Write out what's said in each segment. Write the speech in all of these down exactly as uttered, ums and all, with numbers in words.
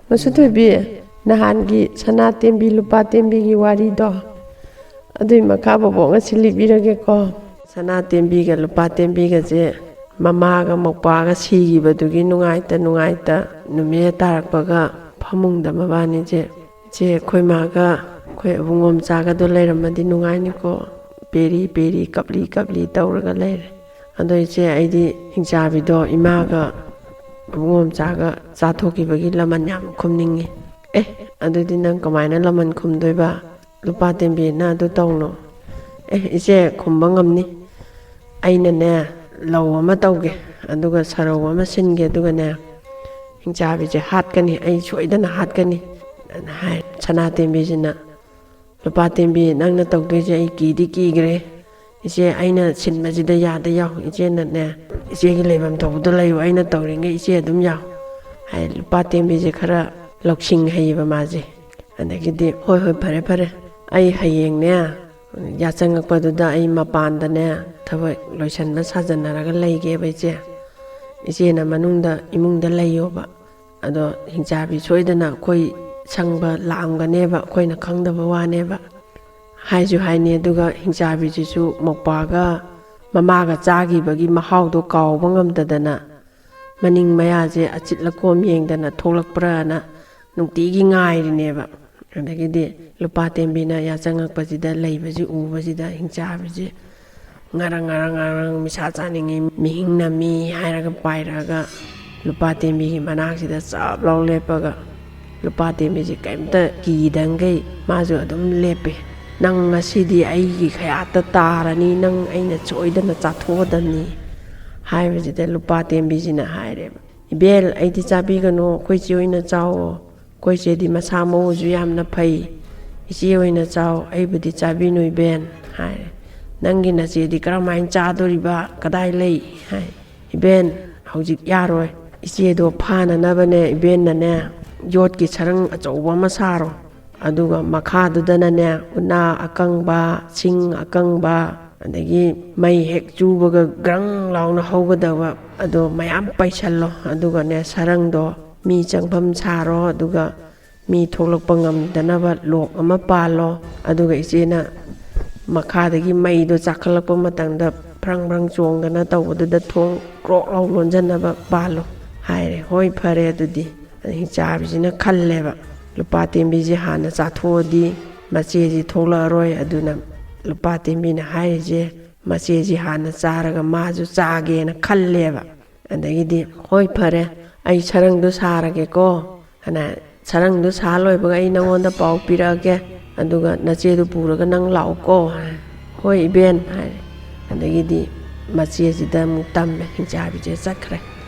ꯃꯁꯨ ꯊꯣꯏꯕꯤ, ꯅꯍꯥꯟꯒꯤ ꯁꯅꯥ ꯇꯦꯝꯕꯤ ꯂꯨꯄꯥ ꯇꯦꯝꯕꯤꯒꯤ ꯋꯥꯔꯤꯗꯣ, ꯑꯗꯨꯏ ꯃꯈꯥ ꯕꯣꯕꯣꯛ ꯉꯁꯤ ꯂꯤꯕꯤꯔꯒꯦꯀꯣ꯫ ꯁꯅꯥ ꯇꯦꯝꯕꯤꯒ ꯂꯨꯄꯥ ꯇꯦꯝꯕꯤꯒꯁꯦ ꯃꯃꯥꯒ ꯃꯧꯄ꯭ꯋꯥꯒ ꯁꯤꯈꯤꯕꯗꯨꯒꯤ ꯅꯨꯡꯉꯥꯏꯇ ꯅꯨꯡꯉꯥꯏꯇ ꯅꯨꯃꯤꯠ ꯇꯥꯔꯛꯄꯒ ꯐꯃꯨꯡꯗ ꯃꯕꯥꯅꯤꯁꯦ, "ꯏꯆꯦ, ꯑꯩꯈꯣꯏ ꯃꯥꯒ ꯑꯩꯈꯣꯏ ꯑꯕꯨꯡꯉꯣ ꯃꯆꯥꯒꯗꯣ ꯂꯩꯔꯝꯃꯗꯤ ꯅꯨꯡꯉꯥꯏꯅꯤꯀꯣ꯫ ꯄꯦꯔꯤ ꯄꯦꯔꯤ ꯀꯞꯂꯤ ꯀꯞꯂꯤ ꯇꯧꯔꯒ ꯂꯩꯔꯦ꯫ ꯑꯗꯣ ꯏꯆꯦ, ꯑꯩꯗꯤ ꯍꯤꯡꯆꯥꯕꯤꯗꯣ ꯏꯃꯥꯒ ꯑꯕꯨꯡꯉꯣ ꯃꯆꯥꯒ ꯆꯥꯊꯣꯛꯈꯤꯕꯒꯤ ꯂꯃꯟ ꯌꯥꯝ ꯈꯨꯝꯅꯤꯡꯉꯤ꯫" "ꯑꯦ, ꯑꯗꯨꯗꯤ ꯅꯪ ꯀꯃꯥꯏꯅ ꯂꯃꯟ ꯈꯨꯝꯗꯣꯏꯕ? ꯂꯨꯄꯥ ꯇꯦꯝꯕꯤꯅ ꯑꯗꯨ ꯇꯧꯅꯣ꯫" "ꯑꯦ ꯏꯆꯦ, ꯈꯨꯝꯕ ꯉꯝꯅꯤ꯫ ꯑꯩꯅꯅꯦ, ꯂꯧ ꯑꯃ ꯇꯧꯒꯦ, ꯑꯗꯨꯒ ꯁꯔꯧ ꯑꯃ ꯁꯤꯟꯒꯦ, ꯑꯗꯨꯒꯅꯦ, ꯍꯤꯡꯆꯥꯕꯤꯁꯦ ꯍꯥꯠꯀꯅꯤ, ꯑꯩ ꯁꯣꯏꯗꯅ ꯍꯥꯠꯀꯅꯤ" ꯑꯅ ꯍꯥꯏ꯫ ꯁꯅꯥ ꯇꯦꯝꯕꯤꯁꯤꯅ, "ꯂꯨꯄꯥ ꯇꯦꯝꯕꯤ, ꯅꯪꯅ ꯇꯧꯗꯣꯏꯁꯦ ꯑꯩ ꯀꯤꯗꯤ ꯀꯤꯈ꯭ꯔꯦ꯫ ꯏꯆꯦ, ꯑꯩꯅ ꯁꯤꯟꯕꯁꯤꯗ ꯌꯥꯗ ꯌꯥꯎ꯫ ꯏꯆꯦꯅꯅꯦ, ꯏꯆꯦꯒꯤ ꯂꯩꯐꯝ ꯊꯣꯛꯄꯗ ꯂꯩꯌꯨ, ꯑꯩꯅ ꯇꯧꯔꯤꯉꯩ ꯏꯆꯦ ꯑꯗꯨꯝ ꯌꯥꯎ" ꯍꯥꯏ꯫ ꯂꯨꯄꯥ ꯇꯦꯝꯕꯤꯁꯦ ꯈꯔ ꯂꯧꯁꯤꯡ ꯍꯩꯌꯦꯕ ꯃꯥꯁꯦ꯫ ꯑꯗꯒꯤꯗꯤ, "ꯍꯣꯏ, ꯍꯣꯏ, ꯐꯔꯦ, ꯐꯔꯦ꯫ ꯑꯩ ꯍꯌꯦꯡꯅꯦ, ꯌꯥꯆꯪꯉꯛꯄꯗꯨꯗ ꯑꯩ ꯃꯄꯥꯟꯗꯅꯦ ꯊꯕꯛ ꯂꯣꯏꯁꯟꯕ ꯁꯥꯖꯟꯅꯔꯒ ꯂꯩꯒꯦꯕ ꯏꯆꯦ꯫ ꯏꯆꯦꯅ ꯃꯅꯨꯡꯗ ꯏꯃꯨꯡꯗ ꯂꯩꯌꯣꯕ꯫ ꯑꯗꯣ ꯍꯤꯡꯆꯥꯕꯤ ꯁꯣꯏꯗꯅ ꯑꯩꯈꯣꯏ ꯁꯪꯕ ꯂꯥꯛꯑꯝꯒꯅꯦꯕ, ꯑꯩꯈꯣꯏꯅ ꯈꯪꯗꯕ ꯋꯥꯅꯦꯕ꯫" ꯍꯥꯏꯁꯨ ꯍꯥꯏꯅꯤ꯫ ꯑꯗꯨꯒ ꯍꯤꯡꯆꯥꯕꯤꯁꯤꯁꯨ ꯃꯧꯄ꯭ꯋꯥꯒ ꯃꯃꯥꯒ ꯆꯥꯈꯤꯕꯒꯤ ꯃꯍꯥꯎꯗꯣ ꯀꯥꯎꯕ ꯉꯝꯗꯗꯅ ꯃꯅꯤꯡ ꯃꯌꯥꯁꯦ ꯑꯆꯤꯠ ꯑꯀꯣꯝ ꯌꯦꯡꯗꯅ ꯊꯣꯛꯂꯛꯄ꯭ꯔꯥꯅ ꯅꯨꯡꯇꯤꯒꯤ ꯉꯥꯏꯔꯤꯅꯦꯕ꯫ ꯑꯗꯒꯤꯗꯤ ꯂꯨꯄꯥ ꯇꯦꯝꯕꯤꯅ ꯌꯥꯆꯪꯉꯛꯄꯁꯤꯗ ꯂꯩꯕꯁꯤ ꯎꯕꯁꯤꯗ ꯍꯤꯡꯆꯥꯕꯤꯁꯦ ꯉꯔꯪ ꯉꯔꯪ ꯉꯔꯪ ꯃꯤꯁꯥ ꯆꯥꯅꯤꯡꯉꯤ, ꯃꯤꯍꯤꯡ ꯅꯝꯃꯤ ꯍꯥꯏꯔꯒ ꯄꯥꯏꯔꯛꯑꯒ ꯂꯨꯄꯥ ꯇꯦꯝꯕꯤꯒꯤ ꯃꯅꯥꯛꯁꯤꯗ ꯆꯞ ꯂꯥꯎ ꯂꯦꯞꯄꯒ ꯂꯨꯄꯥ ꯇꯦꯝꯕꯤꯁꯦ ꯀꯩꯝꯇ ꯀꯤꯗꯪꯈꯩ ꯃꯥꯁꯨ ꯑꯗꯨꯝ ꯂꯦꯞꯄꯦ꯫ "ꯅꯪ ꯉꯁꯤꯗꯤ ꯑꯩꯒꯤ ꯈꯌꯥꯠꯇ ꯇꯥꯔꯅꯤ, ꯅꯪ ꯑꯩꯅ ꯁꯣꯏꯗꯅ ꯆꯥꯊꯣꯛꯑꯗꯕꯅꯤ" ꯍꯥꯏꯕꯁꯤꯗ ꯂꯨꯄꯥ ꯇꯦꯝꯕꯤꯁꯤꯅ ꯍꯥꯏꯔꯦꯕ, "ꯏꯕꯦꯜ, ꯑꯩꯗꯤ ꯆꯥꯕꯤꯒꯅꯨ, ꯑꯩꯈꯣꯏ ꯆꯦ ꯑꯣꯏꯅ ꯆꯥꯎꯑꯣ, ꯑꯩꯈꯣꯏ ꯆꯦꯗꯤ ꯃꯁꯥ ꯃꯎꯁꯨ ꯌꯥꯝꯅ ꯐꯩ, ꯏꯆꯦ ꯑꯣꯏꯅ ꯆꯥꯎ, ꯑꯩꯕꯨꯗꯤ ꯆꯥꯕꯤꯅꯨ ꯏꯕꯦꯜ" ꯍꯥꯏꯔꯦ꯫ "ꯅꯪꯒꯤ ꯅꯆꯦꯗꯤ ꯀꯔꯝꯍꯥꯏꯅ ꯆꯥꯗꯣꯔꯤꯕ, ꯀꯗꯥꯏ ꯂꯩ?" ꯍꯥꯏ꯫ "ꯏꯕꯦꯟ, ꯍꯧꯖꯤꯛ ꯌꯥꯔꯣꯏ꯫ ꯏꯆꯦꯗꯣ ꯐꯥꯅꯅꯕꯅꯦ, ꯏꯕꯦꯟꯅꯅꯦ, ꯌꯣꯠꯀꯤ ꯁꯔꯪ ꯑꯆꯧꯕ ꯑꯃ ꯁꯥꯔꯣ꯫ ꯑꯗꯨꯒ ꯃꯈꯥꯗꯨꯗꯅꯅꯦ, ꯎꯅꯥ ꯑꯀꯪꯕ, ꯁꯤꯡ ꯑꯀꯪꯕ, ꯑꯗꯒꯤ ꯃꯩ ꯍꯦꯛ ꯆꯨꯕꯒ ꯒ꯭ꯔꯪ ꯂꯥꯎꯅ ꯍꯧꯒꯗꯕ ꯑꯗꯣ ꯃꯌꯥꯝ ꯄꯩꯁꯜꯂꯣ꯫ ꯑꯗꯨꯒꯅꯦ, ꯁꯔꯪꯗꯣ ꯃꯤ ꯆꯪꯐꯝ ꯁꯥꯔꯣ, ꯑꯗꯨꯒ ꯃꯤ ꯊꯣꯛꯂꯛꯄ ꯉꯝꯗꯅꯕ ꯂꯣꯛ ꯑꯃ ꯄꯥꯜꯂꯣ꯫ ꯑꯗꯨꯒ ꯏꯆꯦꯅ ꯃꯈꯥꯗꯒꯤ ꯃꯩꯗꯣ ꯆꯥꯈꯠꯂꯛꯄ ꯃꯇꯝꯗ ꯐ꯭ꯔꯪ ꯐ꯭ꯔꯪ ꯆꯣꯡꯗꯅ ꯇꯧꯕꯗꯨꯗ ꯊꯣꯡ ꯀ꯭ꯔꯣꯛ ꯂꯥꯎ ꯂꯣꯟꯁꯤꯟꯅꯕ ꯄꯥꯜꯂꯣ ꯍꯥꯏꯔꯦ꯫ ꯍꯣꯏ, ꯐꯔꯦ ꯑꯗꯨꯗꯤ꯫ ꯑꯗ ꯍꯤꯡꯆꯥꯕꯤꯁꯤꯅ ꯈꯜꯂꯦꯕ, ꯂꯨꯄꯥ ꯇꯦꯝꯕꯤꯁꯦ ꯍꯥꯟꯅ ꯆꯥꯊꯣꯛꯑꯗꯤ ꯃꯆꯦꯁꯤ ꯊꯣꯛꯂꯛꯑꯔꯣꯏ꯫ ꯑꯗꯨꯅ ꯂꯨꯄꯥ ꯇꯦꯝꯕꯤꯅ ꯍꯥꯏꯔꯤꯁꯦ ꯃꯆꯦꯁꯤ ꯍꯥꯟꯅ ꯆꯥꯔꯒ ꯃꯥꯁꯨ ꯆꯥꯒꯦꯅ ꯈꯜꯂꯦꯕ꯫ ꯑꯗꯒꯤꯗꯤ, "ꯍꯣꯏ, ꯐꯔꯦ, ꯑꯩ ꯁꯔꯪꯗꯣ ꯁꯥꯔꯒꯦꯀꯣ" ꯍꯥꯏꯅ, "ꯁꯔꯪꯗꯣ ꯁꯥ ꯂꯣꯏꯕꯒ ꯑꯩ ꯅꯪꯉꯣꯟꯗ ꯄꯥꯎ ꯄꯤꯔꯛꯑꯒꯦ, ꯑꯗꯨꯒ ꯅꯆꯦꯗꯨ ꯄꯨꯔꯒ ꯅꯪ ꯂꯥꯛꯎꯀꯣ" ꯍꯥꯏ꯫ "ꯍꯣꯏ ꯏꯕꯦꯟ" ꯍꯥꯏꯔꯦ꯫ ꯑꯗꯒꯤꯗꯤ ꯃꯆꯦꯁꯤꯗ ꯑꯃꯨꯛ ꯇꯝꯃꯦ, ꯍꯤꯡꯆꯥꯕꯤꯁꯦ ꯆꯠꯈ꯭ꯔꯦ꯫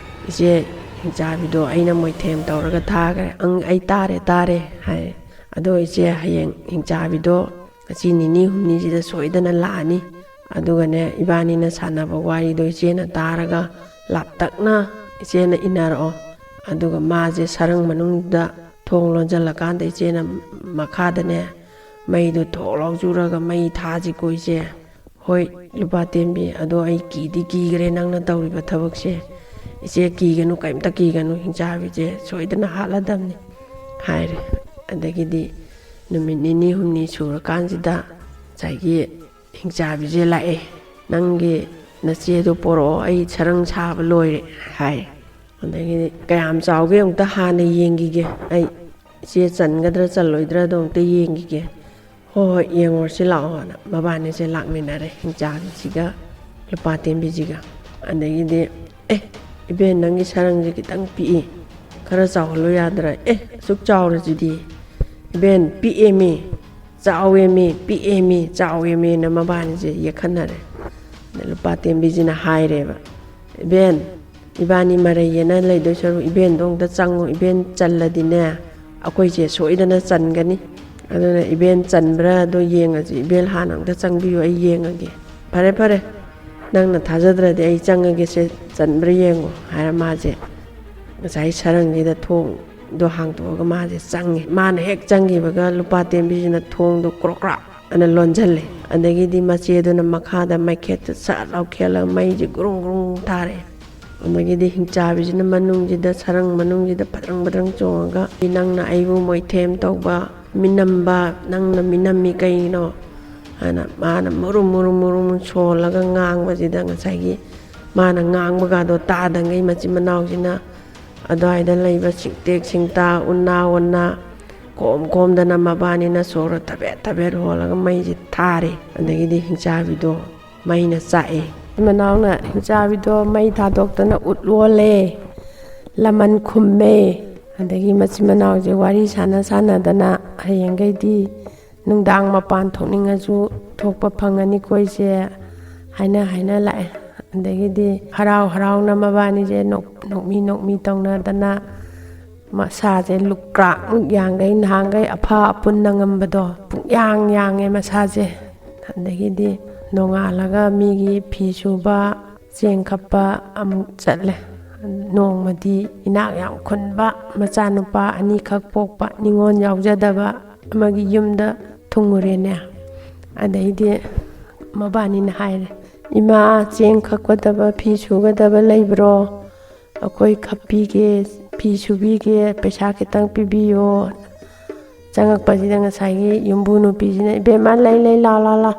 "ꯏꯆꯦ, ꯍꯤꯡꯆꯥꯕꯤꯗꯣ ꯑꯩꯅ ꯃꯣꯏꯊꯦꯝ ꯇꯧꯔꯒ ꯊꯥꯈ꯭ꯔꯦ꯫ ꯑꯪ, ꯑꯩ ꯇꯥꯔꯦ, ꯇꯥꯔꯦ" ꯍꯥꯏ꯫ "ꯑꯗꯣ ꯏꯆꯦ, ꯍꯌꯦꯡ ꯍꯤꯡꯆꯥꯕꯤꯗꯣ ꯉꯁꯤ ꯅꯤꯅꯤ ꯍꯨꯝꯅꯤꯁꯤꯗ ꯁꯣꯏꯗꯅ ꯂꯥꯛꯑꯅꯤ꯫ ꯑꯗꯨꯒꯅꯦ, ꯏꯕꯥꯅꯤꯅ ꯁꯥꯟꯅꯕ ꯋꯥꯔꯤꯗꯣ ꯏꯆꯦꯅ ꯇꯥꯔꯒ ꯂꯥꯞꯇꯛꯅ ꯏꯆꯦꯅ ꯏꯟꯅꯔꯛꯑꯣ꯫ ꯑꯗꯨꯒ ꯃꯥꯁꯦ ꯁꯔꯪ ꯃꯅꯨꯡꯗ ꯊꯣꯡ ꯂꯣꯟꯁꯤꯜꯂꯀꯥꯟꯗ ꯏꯆꯦꯅ ꯃꯈꯥꯗꯅꯦ ꯃꯩꯗꯣ ꯊꯣꯛ ꯂꯥꯎ ꯆꯨꯔꯒ ꯃꯩ ꯊꯥꯁꯤꯀꯣ ꯏꯆꯦ"꯫ "ꯍꯣꯏ ꯂꯨꯄꯥ ꯇꯦꯝꯕꯤ, ꯑꯗꯣ ꯑꯩ ꯀꯤꯗꯤ ꯀꯤꯈ꯭ꯔꯦ ꯅꯪꯅ ꯇꯧꯔꯤꯕ ꯊꯕꯛꯁꯦ꯫ ꯏꯆꯦ ꯀꯤꯒꯅꯨ, ꯀꯔꯤꯝꯇ ꯀꯤꯒꯅꯨ, ꯍꯤꯡꯆꯥꯕꯤꯁꯦ ꯁꯣꯏꯗꯅ ꯍꯥꯠꯂꯗꯝꯅꯤ" ꯍꯥꯏꯔꯦ꯫ ꯑꯗꯒꯤꯗꯤ ꯅꯨꯃꯤꯠ ꯅꯤꯅꯤ ꯍꯨꯝꯅꯤ ꯁꯨꯔꯀꯥꯟꯁꯤꯗ ꯉꯁꯥꯏꯒꯤ ꯍꯤꯡꯆꯥꯕꯤꯁꯦ ꯂꯥꯛꯑꯦ꯫ "ꯅꯪꯒꯤ ꯅꯆꯦꯗꯣ ꯄꯣꯔꯛꯑꯣ, ꯑꯩ ꯁꯔꯪ ꯁꯥꯕ ꯂꯣꯏꯔꯦ" ꯍꯥꯏ꯫ ꯑꯗꯒꯤꯗꯤ, "ꯀꯌꯥꯝ ꯆꯥꯎꯒꯦ ꯑꯃꯨꯛꯇ ꯍꯥꯟꯅ ꯌꯦꯡꯈꯤꯒꯦ, ꯑꯩ ꯏꯆꯦ ꯆꯟꯒꯗ꯭ꯔꯥ ꯆꯜꯂꯣꯏꯗ꯭ꯔꯥꯗꯣ ꯑꯃꯨꯛꯇ ꯌꯦꯡꯈꯤꯒꯦ"꯫ "ꯍꯣꯏ ꯍꯣꯏ, ꯌꯦꯡꯉꯨꯔꯁꯤ ꯂꯥꯛꯑꯣꯅ" ꯃꯕꯥꯅꯤꯁꯦ ꯂꯥꯛꯃꯤꯟꯅꯔꯦ, ꯍꯤꯡꯆꯥꯕꯤꯁꯤꯒ ꯂꯨꯄꯥ ꯇꯦꯝꯕꯤꯁꯤꯒ꯫ ꯑꯗꯒꯤꯗꯤ, "ꯑꯦ, ꯏꯕꯦꯟ, ꯅꯪꯒꯤ ꯁꯔꯪꯁꯦ ꯈꯤꯇꯪ ꯄꯤꯛꯏ, ꯈꯔ ꯆꯥꯎꯍꯜꯂꯨ ꯌꯥꯗ꯭ꯔꯥ?" "ꯑꯦ, ꯑꯁꯨꯛ ꯆꯥꯎꯔꯁꯤꯗꯤ?" "ꯏꯕꯦꯟ, ꯄꯤꯛꯑꯦꯃꯤ, ꯆꯥꯎꯋꯦꯃꯤ, ꯄꯤꯛꯑꯦꯃꯤ, ꯆꯥꯎꯋꯦꯃꯤꯅ" ꯃꯕꯥꯅꯤꯁꯦ ꯌꯦꯠꯈꯟꯅꯔꯦ꯫ ꯑꯗ ꯂꯨꯄꯥ ꯇꯦꯝꯕꯤꯁꯤꯅ ꯍꯥꯏꯔꯦꯕ, "ꯏꯕꯦꯟ, ꯏꯕꯥꯅꯤ ꯃꯔꯩ ꯌꯦꯠꯅ ꯂꯩꯗꯣꯏ ꯁꯔꯨꯛ ꯏꯕꯦꯟꯗꯣ ꯑꯃꯨꯛꯇ ꯆꯪꯉꯨ, ꯏꯕꯦꯟ ꯆꯜꯂꯗꯤꯅꯦ ꯑꯩꯈꯣꯏꯁꯦ ꯁꯣꯏꯗꯅ ꯆꯟꯒꯅꯤ꯫ ꯑꯗꯨꯅ ꯏꯕꯦꯟ ꯆꯟꯕ꯭ꯔꯥꯗꯣ ꯌꯦꯡꯉꯁꯤ, ꯏꯕꯦꯟ ꯍꯥꯟꯅ ꯑꯃꯨꯛꯇ ꯆꯪꯕꯤꯌꯨ, ꯑꯩ ꯌꯦꯡꯉꯒꯦ"꯫ "ꯐꯔꯦ ꯐꯔꯦ, ꯅꯪꯅ ꯊꯥꯖꯗ꯭ꯔꯗꯤ ꯑꯩ ꯆꯪꯉꯒꯦꯁꯦ, ꯆꯟꯕ꯭ꯔꯥ ꯌꯦꯡꯉꯣ" ꯍꯥꯏꯔ ꯃꯥꯁꯦ ꯉꯁꯥꯏ ꯁꯔꯪꯁꯤꯗ ꯊꯣꯡꯗꯣ ꯍꯥꯡꯗꯣꯛꯑꯒ ꯃꯥꯁꯦ ꯆꯪꯉꯦ꯫ ꯃꯥꯅ ꯍꯦꯛ ꯆꯪꯈꯤꯕꯒ ꯂꯨꯄꯥ ꯇꯦꯝꯕꯤꯁꯤꯅ ꯊꯣꯡꯗꯣ ꯀ꯭ꯔꯣꯛ ꯀ꯭ꯔꯥꯛ ꯑꯅ ꯂꯣꯟꯁꯤꯜꯂꯦ꯫ ꯑꯗꯒꯤꯗꯤ ꯃꯆꯦꯗꯨꯅ ꯃꯈꯥꯗ ꯃꯩꯈꯦꯠꯇ ꯁꯠ ꯂꯥꯎ ꯈꯦꯠꯂꯒ ꯃꯩꯁꯦ ꯒ꯭ꯔꯨꯡ ꯒ꯭ꯔꯨꯡ ꯊꯥꯔꯛꯑꯦ꯫ ꯑꯗꯒꯤꯗꯤ ꯍꯤꯡꯆꯥꯕꯤꯁꯤꯅ ꯃꯅꯨꯡꯁꯤꯗ, ꯁꯔꯪ ꯃꯅꯨꯡꯁꯤꯗ ꯐꯗ꯭ꯔꯪ ꯐꯗ꯭ꯔꯪ ꯆꯣꯡꯉꯒ, "ꯅꯪꯅ ꯑꯩꯕꯨ ꯃꯣꯏꯊꯦꯝ ꯇꯧꯕ, ꯃꯤꯅꯝꯕ, ꯅꯪꯅ ꯃꯤꯅꯝꯃꯤ ꯀꯩꯅꯣ?" ꯍꯥꯏꯅ ꯃꯥꯅ ꯃꯨꯔꯨꯝ ꯃꯨꯔꯨꯝ ꯃꯨꯔꯨꯝ ꯁꯣꯜꯂꯒ ꯉꯥꯡꯕꯁꯤꯗ, ꯉꯁꯥꯏꯒꯤ ꯃꯥꯅ ꯉꯥꯡꯕꯒꯗꯣ ꯇꯥꯗꯉꯩ ꯃꯆꯤꯟ ꯃꯅꯥꯎꯁꯤꯅ ꯑꯗꯨꯋꯥꯏꯗ ꯂꯩꯕ ꯁꯤꯡꯇꯦꯛ ꯁꯤꯡꯇꯥ, ꯎꯅꯥ ꯋꯥꯅꯥ ꯈꯣꯝ ꯈꯣꯝꯗꯅ ꯃꯕꯥꯅꯤꯅ ꯁꯣꯔ ꯊꯕꯦꯠ ꯊꯕꯦꯠ ꯍꯣꯜꯂꯒ ꯃꯩꯁꯤ ꯊꯥꯔꯦ꯫ ꯑꯗꯒꯤꯗꯤ ꯍꯤꯡꯆꯥꯕꯤꯗꯣ ꯃꯩꯅ ꯆꯥꯛꯑꯦ꯫ ꯃꯅꯥꯎꯅ ꯍꯤꯡꯆꯥꯕꯤꯗꯣ ꯃꯩ ꯊꯥꯗꯣꯛꯇꯅ ꯎꯠ ꯂꯣꯜꯂꯦ, ꯂꯃꯟ ꯈꯨꯝꯃꯦ꯫ ꯑꯗꯒꯤ ꯃꯆꯤꯟ ꯃꯅꯥꯎꯁꯦ ꯋꯥꯔꯤ ꯁꯥꯟꯅ ꯁꯥꯟꯅꯗꯅ, "ꯍꯌꯦꯡꯈꯩꯗꯤ ꯅꯨꯡꯗꯥꯡ ꯃꯄꯥꯟ ꯊꯣꯛꯅꯤꯡꯉꯁꯨ ꯊꯣꯛꯄ ꯐꯪꯉꯅꯤꯀꯣ ꯏꯆꯦ" ꯍꯥꯏꯅ ꯍꯥꯏꯅ ꯂꯥꯛꯑꯦ꯫ ꯑꯗꯒꯤꯗꯤ ꯍꯔꯥꯎ ꯍꯔꯥꯎꯅ ꯃꯕꯥꯅꯤꯁꯦ ꯅꯣꯛ-, ꯅꯣꯛꯃꯤ ꯅꯣꯛꯃꯤ ꯇꯧꯅꯗꯅ, ꯃꯁꯥꯁꯦ ꯂꯨꯀ꯭ꯔꯥꯛꯃꯨꯛ ꯌꯥꯡꯈꯩ, ꯅꯍꯥꯟꯈꯩ ꯑꯐ ꯑꯄꯨꯟ ꯅꯪꯉꯝꯕꯗꯣ ꯄꯨꯡꯌꯥꯡ ꯌꯥꯡꯉꯦ ꯃꯁꯥꯁꯦ꯫ ꯑꯗꯒꯤꯗꯤ ꯅꯣꯡꯉꯥꯜꯂꯒ ꯃꯤꯒꯤ ꯐꯤ ꯁꯨꯕ, ꯆꯦꯡ ꯈꯞꯄ ꯑꯃꯨꯛ ꯆꯠꯂꯦ꯫ ꯅꯣꯡꯃꯗꯤ ꯏꯅꯥꯛ ꯌꯥꯝ ꯈꯨꯟꯕ ꯃꯆꯥꯅꯨꯄꯥ ꯑꯅꯤꯈꯛ ꯄꯣꯛꯄ ꯅꯤꯉꯣꯜ ꯌꯥꯎꯖꯗꯕ ꯑꯃꯒꯤ ꯌꯨꯝꯗ ꯊꯨꯡꯉꯨꯔꯦꯅꯦ꯫ ꯑꯗꯩꯗꯤ ꯃꯕꯥꯅꯤꯅ ꯍꯥꯏꯔꯦ, "ꯏꯃꯥ, ꯆꯦꯡ ꯈꯞꯀꯗꯕ, ꯐꯤ ꯁꯨꯒꯗꯕ ꯂꯩꯕ꯭ꯔꯣ? ꯑꯩꯈꯣꯏ ꯈꯞꯄꯤꯒꯦ, ꯐꯤ ꯁꯨꯕꯤꯒꯦ, ꯄꯩꯁꯥ ꯈꯤꯇꯪ ꯄꯤꯕꯤꯌꯣ"꯫ ꯆꯪꯉꯛꯄꯁꯤꯗ ꯉꯁꯥꯏꯒꯤ ꯌꯨꯝꯕꯨ ꯅꯨꯄꯤꯁꯤꯅ, "ꯏꯕꯦꯝꯃ, ꯂꯩ, ꯂꯩ, ꯂꯥꯎ, ꯂꯥꯎ, ꯂꯥꯎ"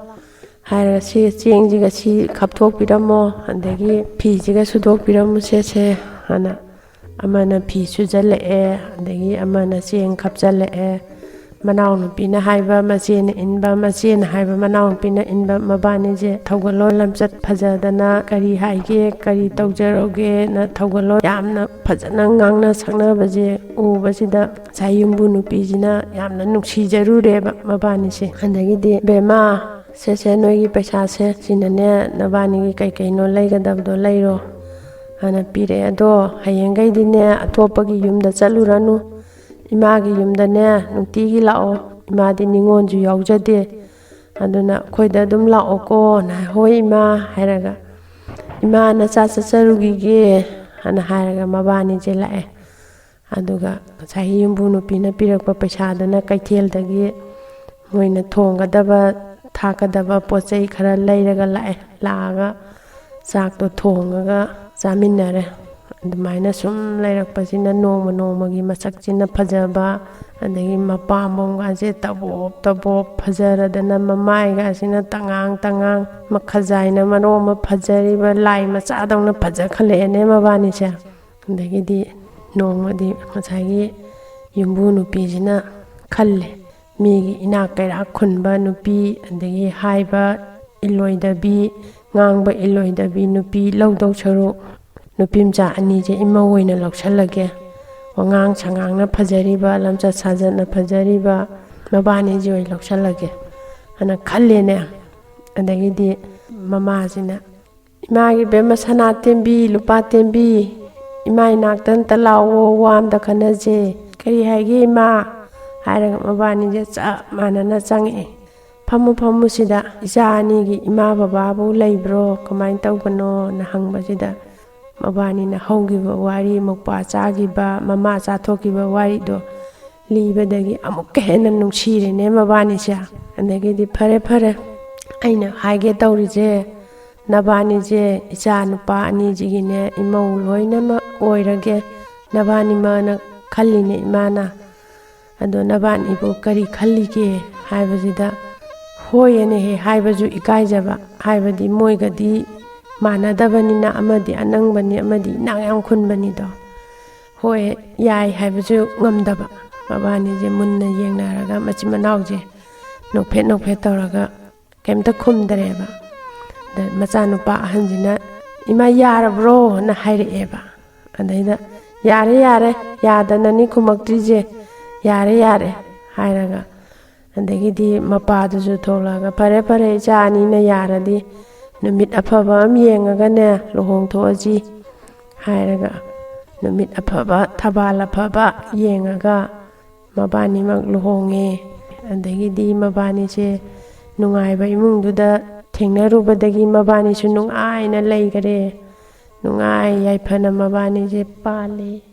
ꯍꯥꯏꯔꯒ, "ꯁꯤ ꯆꯦꯡꯁꯤꯒ ꯁꯤ ꯈꯞꯊꯣꯛꯄꯤꯔꯝꯃꯣ, ꯑꯗꯒꯤ ꯐꯤꯁꯤꯒ ꯁꯨꯗꯣꯛꯄꯤꯔꯝꯃꯨ ꯁꯦ ꯁꯦ" ꯍꯥꯏꯅ, ꯑꯃꯅ ꯐꯤ ꯁꯨꯖꯜꯂꯛꯑꯦ, ꯑꯗꯒꯤ ꯑꯃꯅ ꯆꯦꯡ ꯈꯞꯆꯜꯂꯛꯑꯦ꯫ ꯃꯅꯥꯎꯅꯨꯄꯤꯅ ꯍꯥꯏꯕ ꯃꯆꯦꯅ ꯏꯟꯕ, ꯃꯆꯦꯅ ꯍꯥꯏꯕ ꯃꯅꯥꯎꯅꯨꯄꯤꯅ ꯏꯟꯕ, ꯃꯕꯥꯅꯤꯁꯦ ꯊꯧꯒꯜꯂꯣꯟ ꯂꯝꯆꯠ ꯐꯖꯗꯅ, "ꯀꯔꯤ ꯍꯥꯏꯒꯦ, ꯀꯔꯤ ꯇꯧꯖꯔꯧꯒꯦꯅ" ꯊꯧꯒꯜꯂꯣꯟ ꯌꯥꯝꯅ ꯐꯖꯅ ꯉꯥꯡꯅ ꯁꯛꯅꯕꯁꯦ ꯎꯕꯁꯤꯗ, ꯉꯁꯥꯏ ꯌꯨꯝꯕꯨ ꯅꯨꯄꯤꯁꯤꯅ ꯌꯥꯝꯅ ꯅꯨꯡꯁꯤꯖꯔꯨꯔꯦꯕ ꯃꯕꯥꯅꯤꯁꯦ꯫ ꯑꯗꯒꯤꯗꯤ, "ꯕꯦꯝꯃ, ꯁꯦ ꯁꯦ, ꯅꯣꯏꯒꯤ ꯄꯩꯁꯥꯁꯦ, ꯁꯤꯅꯅꯦ ꯅꯕꯥꯅꯤꯒꯤ ꯀꯩ ꯀꯩꯅꯣ ꯂꯩꯒꯗꯕꯗꯣ ꯂꯩꯔꯣ" ꯍꯥꯏꯅ ꯄꯤꯔꯛꯑꯦ꯫ "ꯑꯗꯣ ꯍꯌꯦꯡꯈꯩꯗꯤꯅꯦ ꯑꯇꯣꯞꯄꯒꯤ ꯌꯨꯝꯗ ꯆꯠꯂꯨꯔꯅꯨ, ꯏꯃꯥꯒꯤ ꯌꯨꯝꯗꯅꯦ ꯅꯨꯡꯇꯤꯒꯤ ꯂꯥꯛꯑꯣ, ꯏꯃꯥꯗꯤ ꯅꯤꯉꯣꯜꯁꯨ ꯌꯥꯎꯖꯗꯦ, ꯑꯗꯨꯅ ꯑꯩꯈꯣꯏꯗ ꯑꯗꯨꯝ ꯂꯥꯛꯑꯣꯀꯣꯅ ꯍꯥꯏ꯫ "ꯍꯣꯏ ꯏꯃꯥ" ꯍꯥꯏꯔꯒ, "ꯏꯃꯥ, ꯅꯆꯥ ꯆꯠꯆꯔꯨꯈꯤꯒꯦ" ꯍꯥꯏꯅ ꯍꯥꯏꯔꯒ ꯃꯕꯥꯅꯤꯁꯦ ꯂꯥꯛꯑꯦ꯫ ꯑꯗꯨꯒ ꯉꯁꯥꯏꯒꯤ ꯌꯨꯝꯕꯨ ꯅꯨꯄꯤꯅ ꯄꯤꯔꯛꯄ ꯄꯩꯁꯥꯗꯨꯅ ꯀꯩꯊꯦꯜꯗꯒꯤ ꯃꯣꯏꯅ ꯊꯣꯡꯒꯗꯕ, ꯊꯥꯛꯀꯗꯕ ꯄꯣꯠ ꯆꯩ ꯈꯔ ꯂꯩꯔꯒ ꯂꯥꯛꯑꯦ꯫ ꯂꯥꯛꯑꯒ ꯆꯥꯛꯇꯣ ꯊꯣꯡꯉꯒ ꯆꯥꯃꯤꯟꯅꯔꯦ꯫ ꯑꯗꯨꯃꯥꯏꯅ ꯁꯨꯝ ꯂꯩꯔꯛꯄꯁꯤꯅ ꯅꯣꯡꯃ ꯅꯣꯡꯃꯒꯤ ꯃꯁꯛꯁꯤꯅ ꯐꯖꯕ, ꯑꯗꯒꯤ ꯃꯄꯥꯝꯕꯣꯝꯒꯁꯦ ꯇꯕꯣꯞ ꯇꯕꯣꯞ ꯐꯖꯔꯗꯅ ꯃꯃꯥꯏꯒꯁꯤꯅ ꯇꯉꯥꯡ ꯇꯉꯥꯡ, ꯃꯈꯖꯥꯏꯅ ꯃꯔꯣꯟ ꯑꯃ ꯐꯖꯔꯤꯕ, ꯂꯥꯏ ꯃꯆꯥꯗꯧꯅ ꯐꯖꯈꯠꯂꯛꯑꯦꯅꯦ ꯃꯕꯥꯅꯤꯁꯦ꯫ ꯑꯗꯒꯤꯗꯤ ꯅꯣꯡꯃꯗꯤ ꯉꯁꯥꯏꯒꯤ ꯌꯨꯝꯕꯨ ꯅꯨꯄꯤꯁꯤꯅ ꯈꯜꯂꯦ, ꯃꯤꯒꯤ ꯏꯅꯥꯛ ꯀꯩꯔꯥꯛ ꯈꯨꯟꯕ ꯅꯨꯄꯤ, ꯑꯗꯒꯤ ꯍꯥꯏꯕ ꯏꯜꯂꯣꯏꯗꯕꯤ, ꯉꯥꯡꯕ ꯏꯜꯂꯣꯏꯗꯕꯤ ꯅꯨꯄꯤ ꯂꯧꯗꯧ ꯁꯔꯨꯛ, ꯅꯨꯄꯤ ꯃꯆꯥ ꯑꯅꯤꯁꯦ ꯏꯃꯧ ꯑꯣꯏꯅ ꯂꯧꯁꯜꯂꯒꯦ꯫ ꯋꯥꯉꯥꯡ ꯁꯉꯥꯡꯅ ꯐꯖꯔꯤꯕ, ꯂꯝꯆꯠ ꯁꯥꯖꯠꯅ ꯐꯖꯔꯤꯕ ꯃꯕꯥꯅꯤꯁꯦ ꯑꯣꯏꯅ ꯂꯧꯁꯜꯂꯒꯦ ꯍꯥꯏꯅ ꯈꯜꯂꯦꯅꯦ꯫ ꯑꯗꯒꯤꯗꯤ ꯃꯃꯥꯁꯤꯅ, "ꯏꯃꯥꯒꯤ ꯏꯕꯦꯝꯃ ꯁꯅꯥ ꯇꯦꯝꯕꯤ, ꯂꯨꯄꯥ ꯇꯦꯝꯕꯤ, ꯏꯃꯥ ꯏꯅꯥꯛꯇ ꯑꯝꯇ ꯂꯥꯛꯑꯣ, ꯋꯥ ꯑꯝꯇ ꯈꯟꯅꯁꯦ꯫ ꯀꯔꯤ ꯍꯥꯏꯒꯦ ꯏꯃꯥ?" ꯍꯥꯏꯔꯒ ꯃꯕꯥꯅꯤꯁꯦ ꯆꯞ ꯃꯥꯟꯅꯅ ꯆꯪꯉꯛꯑꯦ꯫ "ꯐꯝꯃꯨ, ꯐꯝꯃꯨ ꯁꯤꯗ꯫ ꯏꯆꯥ ꯑꯅꯤꯒꯤ ꯏꯃꯥ ꯕꯕꯥꯕꯨ ꯂꯩꯕ꯭ꯔꯣ, ꯀꯃꯥꯏꯅ ꯇꯧꯕꯅꯣꯅ?" ꯍꯪꯕꯁꯤꯗ ꯃꯕꯥꯅꯤꯅ ꯍꯧꯈꯤꯕ ꯋꯥꯔꯤ, ꯃꯧꯄ꯭ꯋꯥ ꯆꯥꯈꯤꯕ, ꯃꯃꯥ ꯆꯥꯊꯣꯛꯈꯤꯕ ꯋꯥꯔꯤꯗꯣ ꯂꯤꯕꯗꯒꯤ ꯑꯃꯨꯛꯀ ꯍꯦꯟꯅ ꯅꯨꯡꯁꯤꯔꯦꯅꯦ ꯃꯕꯥꯅꯤꯁꯦ꯫ ꯑꯗꯒꯤꯗꯤ, "ꯐꯔꯦ, ꯐꯔꯦ, ꯑꯩꯅ ꯍꯥꯏꯒꯦ ꯇꯧꯔꯤꯁꯦ, ꯅꯕꯥꯅꯤꯁꯦ ꯏꯆꯥ ꯅꯨꯄꯥ ꯑꯅꯤꯁꯤꯒꯤꯅꯦ ꯏꯃꯧ ꯂꯣꯏꯅꯃꯛ ꯑꯣꯏꯔꯒꯦ, ꯅꯕꯥꯅꯤꯃꯛꯅ ꯈꯜꯂꯤꯅꯦ ꯏꯃꯥꯅ꯫ ꯑꯗꯣ ꯅꯕꯥꯅꯤꯕꯨ ꯀꯔꯤ ꯈꯜꯂꯤꯒꯦ?" ꯍꯥꯏꯕꯁꯤꯗ, ꯍꯣꯏ ꯑꯅ ꯍꯦꯛ ꯍꯥꯏꯕꯁꯨ ꯏꯀꯥꯏꯖꯕ, ꯍꯥꯏꯕꯗꯤ ꯃꯣꯏꯒꯗꯤ ꯃꯥꯟꯅꯗꯕꯅꯤꯅ, ꯑꯃꯗꯤ ꯑꯅꯪꯕꯅꯤ, ꯑꯃꯗꯤ ꯏꯅꯥꯛ ꯌꯥꯝ ꯈꯨꯟꯕꯅꯤꯗꯣ꯫ ꯍꯣꯏ, ꯌꯥꯏ ꯍꯥꯏꯕꯁꯨ ꯉꯝꯗꯕ꯫ ꯃꯕꯥꯅꯤꯁꯦ ꯃꯨꯟꯅ ꯌꯦꯡꯅꯔꯒ, ꯃꯆꯤꯟ ꯃꯅꯥꯎꯁꯦ ꯅꯣꯛꯐꯦꯠ ꯅꯣꯛꯐꯦꯠ ꯇꯧꯔꯒ ꯀꯩꯝꯇ ꯈꯨꯝꯗ꯭ꯔꯦꯕ꯫ ꯑꯗ ꯃꯆꯥꯅꯨꯄꯥ ꯑꯍꯟꯁꯤꯅ, "ꯏꯃꯥ, ꯌꯥꯔꯕ꯭ꯔꯣ?" ꯅ ꯍꯥꯏꯔꯛꯑꯦꯕ꯫ ꯑꯗꯩꯗ, "ꯌꯥꯔꯦ, ꯌꯥꯔꯦ, ꯌꯥꯗꯅꯅꯤ ꯈꯨꯝꯃꯛꯇ꯭ꯔꯤꯁꯦ, ꯌꯥꯔꯦ, ꯌꯥꯔꯦ" ꯍꯥꯏꯔꯒ, ꯑꯗꯒꯤꯗꯤ ꯃꯄꯥꯗꯨꯁꯨ ꯊꯣꯛꯂꯛꯑꯒ, "ꯐꯔꯦ, ꯐꯔꯦ, ꯏꯆꯥ ꯑꯅꯤꯅ ꯌꯥꯔꯗꯤ ꯅꯨꯃꯤꯠ ꯑꯐꯕ ꯑꯃ ꯌꯦꯡꯉꯒꯅꯦ ꯂꯨꯍꯣꯡꯊꯣꯛꯑꯁꯤ" ꯍꯥꯏꯔꯒ, ꯅꯨꯃꯤꯠ ꯑꯐꯕ, ꯊꯕꯥꯜ ꯑꯐꯕ ꯌꯦꯡꯉꯒ ꯃꯕꯥꯅꯤꯃꯛ ꯂꯨꯍꯣꯡꯉꯦ꯫ ꯑꯗꯒꯤꯗꯤ ꯃꯕꯥꯅꯤꯁꯦ ꯅꯨꯡꯉꯥꯏꯕ ꯏꯃꯨꯡꯗꯨꯗ ꯊꯦꯡꯅꯔꯨꯕꯗꯒꯤ ꯃꯕꯥꯅꯤꯁꯨ ꯅꯨꯡꯉꯥꯏꯅ ꯂꯩꯈꯔꯦ꯫ ꯅꯨꯡꯉꯥꯏ ꯌꯥꯏꯐꯅ ꯃꯕꯥꯅꯤꯁꯦ ꯄꯥꯜꯂꯤ꯫